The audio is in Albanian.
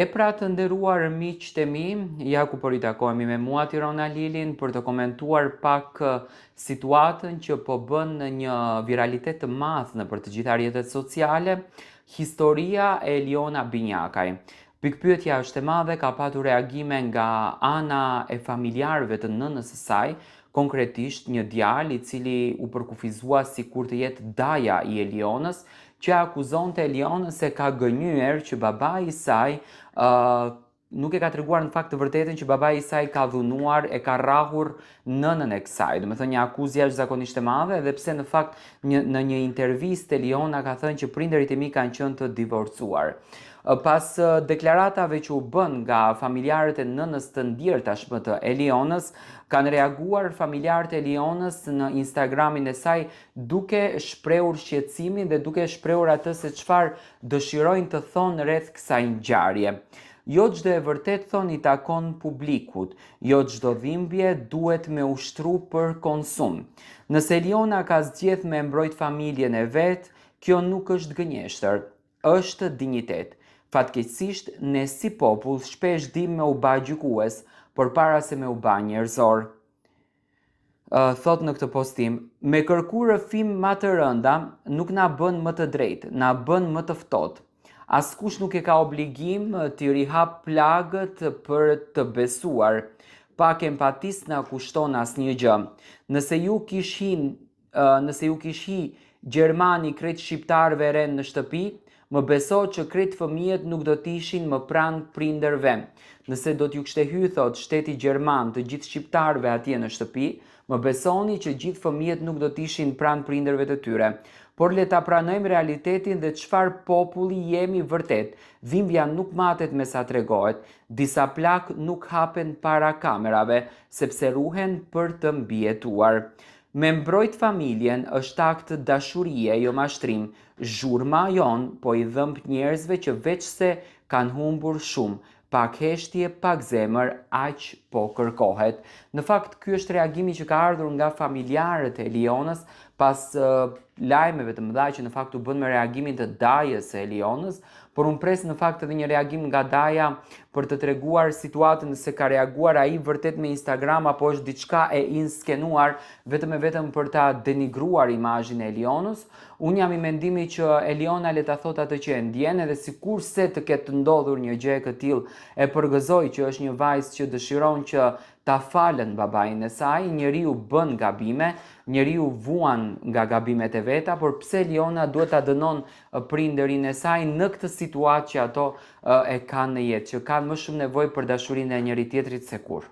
E pra të nderuar miqtë e mi, ja ku po ritakohemi me mua Tirona Lilin për të komentuar pak situatën që po bën një viralitet të madh nëpër të gjitha rrjetet sociale, historia e Eliona Binjakaj. Pikëpyetja është e madhe, ka patur reagime nga ana e familjarëve të nënës së saj, konkretisht një djalë i cili u përkufizua sikur të jetë daja i Elionës, që akuzonte Elionën se ka gënjyer që babai i saj uh, nuk e ka treguar në fakt të vërtetën që babai i saj ka dhunuar e ka rrahur nënën e kësaj. Domethënë një akuzë jashtëzakonisht e madhe, edhe pse në fakt një, në një intervistë Eliona ka thënë që prindërit e mi kanë qenë të divorcuar. Pas deklaratave që u bënë nga familjarët e nënës të ndjerë tashmë të Elionës, kanë reaguar familjarët e Elionës në Instagramin e saj duke shprehur shqetësimin dhe duke shprehur atë se çfarë dëshirojnë të thonë rreth kësaj ngjarje. Jo çdo e vërtetë thonë i takon publikut, jo çdo dhimbje duhet me u shtru për konsum. Nëse Eliona ka zgjedh me mbrojt familjen e vet, kjo nuk është gënjeshtër. Është dinjitet. Fatkeqësisht, ne si popull shpesh dimë me u ba gjykues, por para se me u ba njerëzor. Thotë në këtë postim, me kërku rrëfim ma të rënda, nuk na bën më të drejtë, na bën më të ftohtë. Askush nuk e ka obligim t'i rihap plagët për të besuar. Pak empati s'na kushton asnjë gjë. Nëse ju kish hi Nëse ju kish hi gjermani krejt shqiptarëve rend në shtëpi, më beso që krejt fëmijët nuk do t'ishin më pranë prindërve. Nëse do t'ju kishte hy, thotë, shteti gjerman të gjithë shqiptarëve atje në shtëpi, më besoni që gjithë fëmijët nuk do t'ishin pranë prindërve të tyre. Por le ta pranojmë realitetin dhe çfarë populli jemi vërtet. Dhimbja nuk matet me sa tregohet. Disa plagë nuk hapen para kamerave, sepse ruhen për të mbijetuar. Me mbrojt familjen është akt dashurie jo mashtrim, zhurma jonë po i dhëmb njerëzve që veçse kanë humbur shumë, pak heshtje pak zemër aq po kërkohet. Në fakt ky është reagimi që ka ardhur nga familjarët e Elionës pas lajmeve të mëdha që në fakt u bënë me reagimin të dajës së Elionës, por unë pres në fakt edhe një reagim nga daja për të treguar situatën nëse ka reaguar ai vërtet me Instagram apo është diçka e inskenuar vetëm e vetëm për ta denigruar imazhin e Elionës. Unë jam i mendimit që Eliona le ta thotë atë që e ndjen edhe sikurse të ketë ndodhur një gjë e këtillë e përgëzoj që është një vajzë që dëshiron që ta falën babain e saj, njeriu bën gabime, njeriu vuan nga gabimet e veta, por pse Eliona duhet ta dënon prindërin e saj në këtë situatë që ato e kanë në jetë, që kanë më shumë nevojë për dashurinë e njëri-tjetrit se kurrë.